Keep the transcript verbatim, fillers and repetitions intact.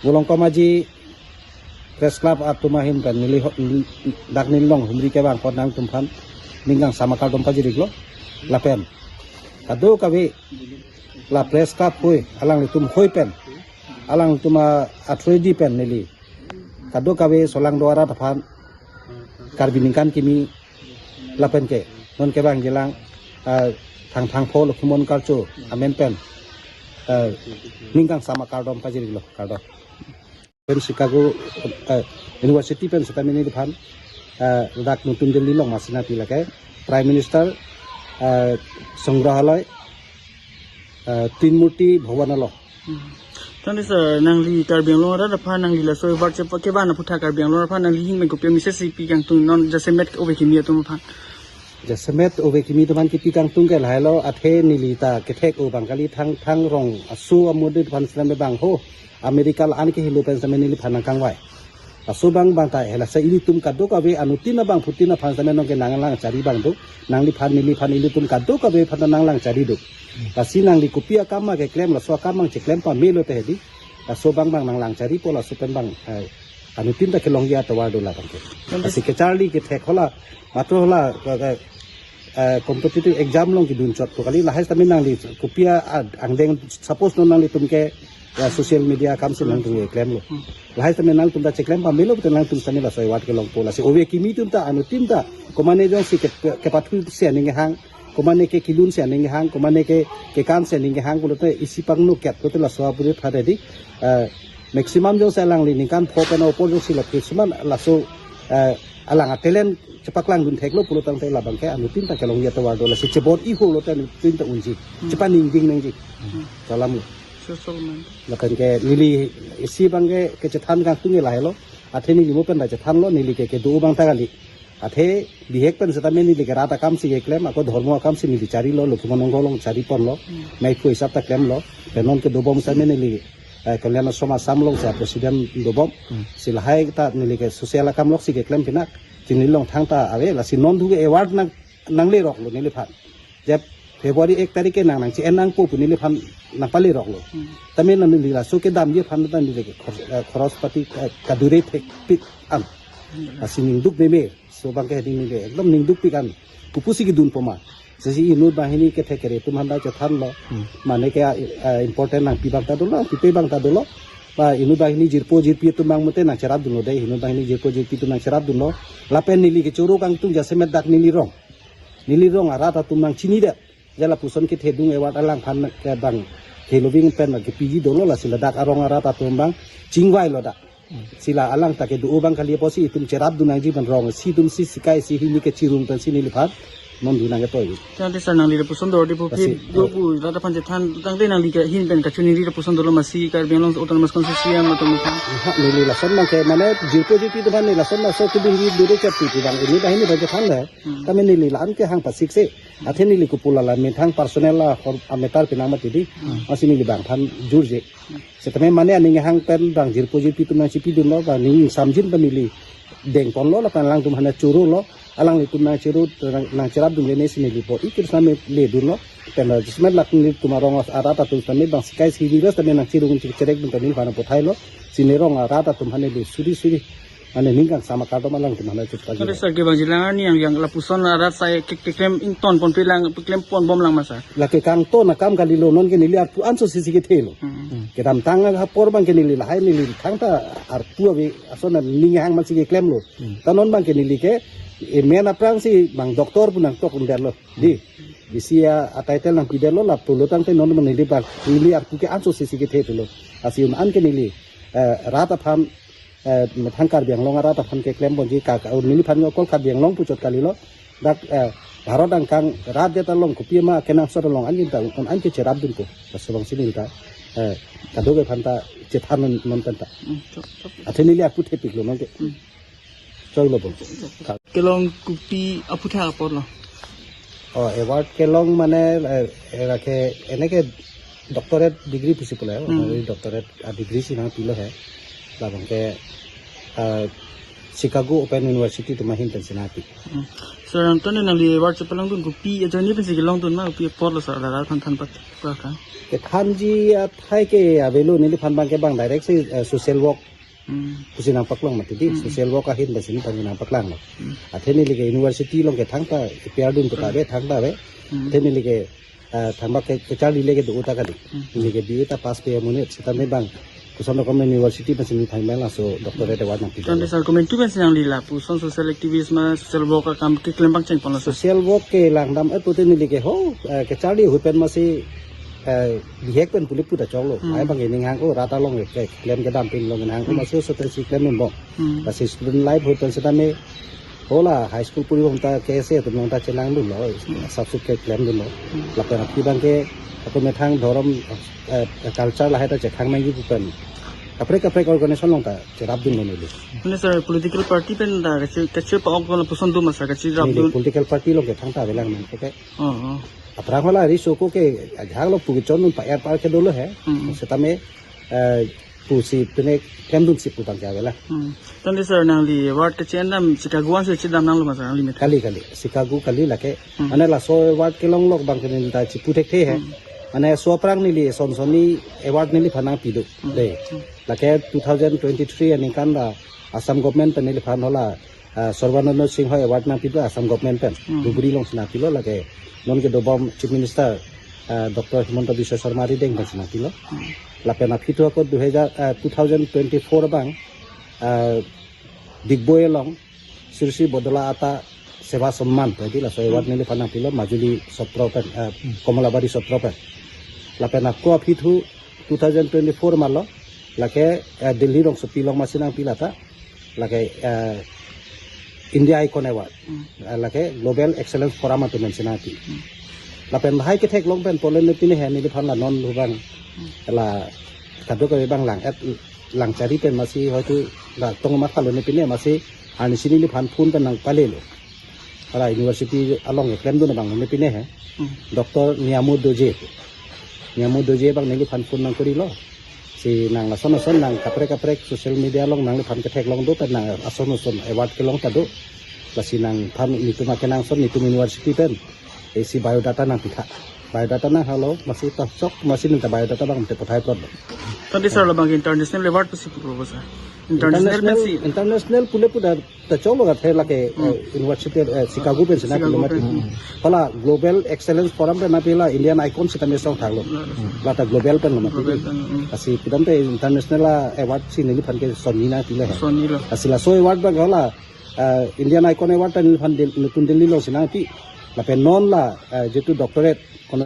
Bulong Komaji Press Club atum ahin pen neli ho-, dak neli longhumri kevang apot nangtumphan ning kangsam akardom pajiriklo. Lapen kadokave la Press Club hoi, alanglitum hoi pen, alanglitum a-, athroidi pen neli kadokave solangdo arat aphan Karbi ningkan kimi lapen ke non kevangjilang, eh, Thangthang pho Lokhimon Karcho amen pen, eh, ning kangsam akardom pajiriklo, kardom. Pen Chicago, eh, University pen seta neliphan, eh, dak Nutun Delhi along masina pi lake Prime Minister, eh, Songrahalay, eh, Tin Murti Bhawan along. Hmm. Tangte sir, nangli Karbi Anglong arat aphan, nangli laso award chepa kevan aputhak Karbi Anglong arat aphan nangli ahin pen kopi amessage si pi kangtung, non jasemet ove kimi atum aphan? Jasemet ove kimi atum aphan kipi kangtung ke lahailo, athe neli ta kethek-o abang kali, Thangthang rong aso amode aphan selam abang ho, America la-an kehelo pen selam neliphan nangkangvai. Laso abang abang ta hela sa ilitum kadokave anuttin abangphutin aphan selam nonke nanglang chari abang do. Nangliphan neliphan ilitum kadokave aphan ta nanglang chari do. Lasi nangli kopi akam ma keklem, laso akam abang cheklem pamelo te hedi. Laso abang abang nanglang charipo, laso pen abang, eh, anuttin ta kelongji atovar do labang ke. Nangli lasi kecharli kethek hola, matro hola, eh, eh, competitive exam along kedun chot ko kali, lahai setame nangli kopi a-, angdeng, suppose non nanglitum ke, ya, social media akam si nangtum keklemlo. Hmm. Lahai setame nangtum ta cheklem pamelo, betul nangtum setame laso award kelongpo. Lasi ove kimi atum ta, anuttin ta, komane jongsi ke, ke, kepathu si aning kehang, komane ke kilun si aning kehang, komane ke kekan si aning kehang, pulote isi pangno ket pulote laso apuri phade di, eh, maximum jongsi alangli ningkan pho pen opor jongsi la maximum laso, eh, alang a-talent chepaklangdun theklo pulo tangte labang ke anuttin ta kelongji atovar do, lasi chebor-i holo te anuttin ta unji. Hmm. Chepaningding nangji. Hmm. Salam lo. Social man. Lapen ke neli isi abang ke kechethan kangtung ke lahelo. Athe neli mo pen ta chethanlo, neli ke kedo abang ta kali. Athe bihek pen setame neli ke rat akam si keklem, ako dhormo akam si neli charilo, Lokhimon Wongkho along chari ponlo, Hmm. meiphu hisap ta klemlo, pen non kedobom setame neli, eh, Kalyan Ashram Assam along si president dobom, Hmm. si lahai ta neli ke social akam along si keklem pinak, chini along thangta ave, lasi non thu ke award nang, nangleroklo neliphan. Jep February ek tarik ke nang nangche-en nangpo pu neliphan nangpaleroklo. Hmm. Tame neli laso kedamji aphan ta neli ke khor-, eh, khoros pati, eh, kadure thekpik an. Hmm. Lasi ningduk meme. So abang ke hedi neli ekdom ningdukpik an. Kopusi kedunpo ma. Sesi inut banghini kethek kere atum aphan ta chethanlo. Hmm. Mane ke, eh, important nangpi abang ta dolo, nangpipe abang ta dolo. Ba inut banghini jirpo jirpi atum abang mate nangcherapdunlo dei, inut banghini jirpo jirpi atum nangcherapdunlo. Lapen neli kechoro kangtung jasemet dak neli rong. Neli rong arat atum nangchinidet. Ja lapuson kethedung award alangphan ke abang heloving pen abang kepiji dolo, lasi ladak arong arat atum abang chingvailo dak. Hmm. Si la alang ta kedo abang kali apotsi itum cherapdun nangji pen rong isi atum si sikai isi hini kechirung pensi neliphan non dun nangketoi. Tangte sir nangli lapuson dolo di pupi Lasi, do pu rat aphan chethan tangte nangli ke ahin pen kachini neli lapuson dolo masi Karbi Anglong Autonomous Constituency atum aphan. Ha, neli lason abang ke mane jirpo jirpi atum aphan neli lason laso kedo hini dure chat pu abang inut banghini abang chethanlo. Hmm. Tame neli la-an kehang pasik se. Athe neli kopulo la methang personal la hor a-matter penang mati di. Hmm. Lasi neli abangphan jurje. Hmm. Setame mane aning kehang pen abang jirpo jirpi atum nangchipidunlo, abang ning samjin pen neli dengponlo, lapen alangtum aphan chorolo, alanglitum nangchoro, nang, nangcherapdunle ne si neli bor-i kir same ledunlo, pen adjustment lak nelitum arong arat atum same abang sikai isi hini setame nangchirung chingcherek dun pen neliphan apothailo, si ne rong arat atum aphan neli suri suri. Mane ning kangsam akardom alangtum aphan chepta. Tangte sir kevangjilang arni yang, yang lapuson arat asai ke, keklem ingtonponpelang, keklem ponbomlang ma sir? Lake kangton akam kalilo, nonke neli arpu anso sisi kethelo. Hmm. Kedamtang apor abang ke neli lahai neli thangta arpu ave ason aning kehang mansi keklemlo. Hmm. Ta non abang ke neli ke, eh, men aphrangsi abang doctor pu nangtok undetlo. Di. Bisi a, a-title nangpidetlo lapulo tangte non abang neli abang neli arpu ke anso sisi kethelo. Lasi un-an ke neli, eh, rat aphan eh, methang Karbi Anglong arat aphan keklemponji ka, ka, neliphan okol Karbi Anglong puchot kalilo. Dak, eh, Bharat angkang rat det along kopi ma kenangsot along anjin ta un-an ke cherapdunpo. Laso abang si neli ta, eh, kadokave aphan ta chethan non, non pen ta. Hmm, chok, chok. Athe neli arpu thepiklo nonke. Hmm. Choklo bo. Kelong kopi aputhak apotlo? Oh, award kelong mane, eh, eh, lake, eneke doctorate degree pusi pule, Hmm. honorary doctorate, ah, degree si nangpilo he. Labang ke, ah, Chicago Open University atum ahin pensi nangpi. Hmm. Sir, anton nangli award chepalongdun kopi ajoine pensi kelongdun ma, kopi apotlo sir, rat aphan than pat ka ka. Kethanji athai ke avelo, neliphan abang ke abang direct si, eh, social work Hmm. pusi nangpaklong mati di, Hmm. social work ahin pensi neliphan nangpaklanglo. Hmm. Athe neli ke university along ke thangta A P R dun puta ave, thangta ave. Hmm. Athe neli ke, ah, thangba ke kecharli le kedo ta kali. Hmm. Neli ke B A ta pass pe amonit, setame abang koson rokom university pensi neliphan abang laso doctorate award nangpi. Tangte sir, komantu pensi nangli lapuson social activist ma social work akam keklem pangcheng ponlo sir? Social work ke langdam-et pute neli ke ho, eh, kecharli ahut pen masi, eh, bihek pen pule puta choklo. Hmm. Ai abang ke ning hang ko, rat along ke klem kedam pen long ning hang ko, Hmm. masi so pensi klemdunbom. Hmm. Lasi student life ahut pen setame hala high school puri bom ta K S A atum along ta chelangdunlo, Hmm. sapsut ke klemdunlo. Hmm. Lapen aphi abang ke ako methang dhorom, eh, culture lahai ta chekhang nangji pu pen kaprek kaprek organization along ta cherapdunlo neli. Mane sir, political party pen ta kachi, kachi pa-ok lapuson do ma sir, kachi Neli rapdun? Political party along ke thangta avelang nang ke. Oh, oh. Aphrang hala riso ko ke ajak lo pu kechondun pa-er par ke dolo he. Hmm. Setame, eh, pusi pine klemdunsi pu abang ke avela. Hmm. Tangte sir, nangli award kechi-en dam Chicago ansi chedam nanglo ma sir, nangli met? Kali, kali. Chicago kali lake. Hmm. Mane laso award kelong lok abang ke neli ta chipu thekthe he. Hmm. Mane laso aphrang neli son sonni award neliphan nangpi do. Hmm. De. Hmm. Lake two thousand twenty-three aningkan ta Assam government pen neliphan hala, ah, Sarbananda Sinha Award nangpi do Assam government pen. Hmm. Dhubri alongsi nangpilo, lake non kedobom Chief Minister, ah, Doctor Himanta Biswa Sarma arideng pensi nangpilo. Hmm. Lapen aphi thu ako dui hajar, ah, two thousand twenty-four abang, ah, Digboi along Sri Sri Bodola Atta Seva Samman, jadi laso award Hmm. neliphan nangpilo Majuli Sotro pen, ah, Kamalabari Sotro pen. Lapen ako aphi thu two thousand twenty-four malo, lake, eh, Delhi rongsopi along masi nangpi lata, lake, eh, India Icon Award, Hmm. eh, lake Global Excellence Forum atum pensi nangpi. Hmm. Lapen lahai ketheklong pen pulote pine he neliphan la non hu abang, Hmm. la kadokave abang lang-et, lang chari pen masi hoitu la tong mathalo ne pine masi arnisi neliphan phone pen nangpalelo. Hala university along keklemdun abang ne pine he. Hmm. Doctor Niyamu Doje. Niyamu Doje abang neliphan phone nangkorilo. Si nang lason lason nang kaprek kaprek social media along nangliphan ketheklong do pen nang ason ason award kelong ta do. Lasi nangphan netum akenangsot netum university pen isi biodata nangpitha. Biodata nanghanglo, masi tochok, masi neta biodata abang te pathai plot. Tangte sir, labang international award pusi pu proposal. International International, pensi. International pule pu ta, ta cholo gat he lake, Hmm. eh, university, eh, Chicago pensi na Chicago kilometer. Pen, hmm. Hala Global Excellence Forum pen nangpi la Indian Icon sitame song thanglo. Hmm. Lata global pen lo mati. Global pen, hmm. Lasi pudamte international award si neliphan ke sonni nangpilo he. Sonni lo. Lasi laso award abang hala, eh, Indian Icon Award ta neliphan Del-, Nutun Delhi alongsi nangpi. Lapen non la, eh, jitu doctorate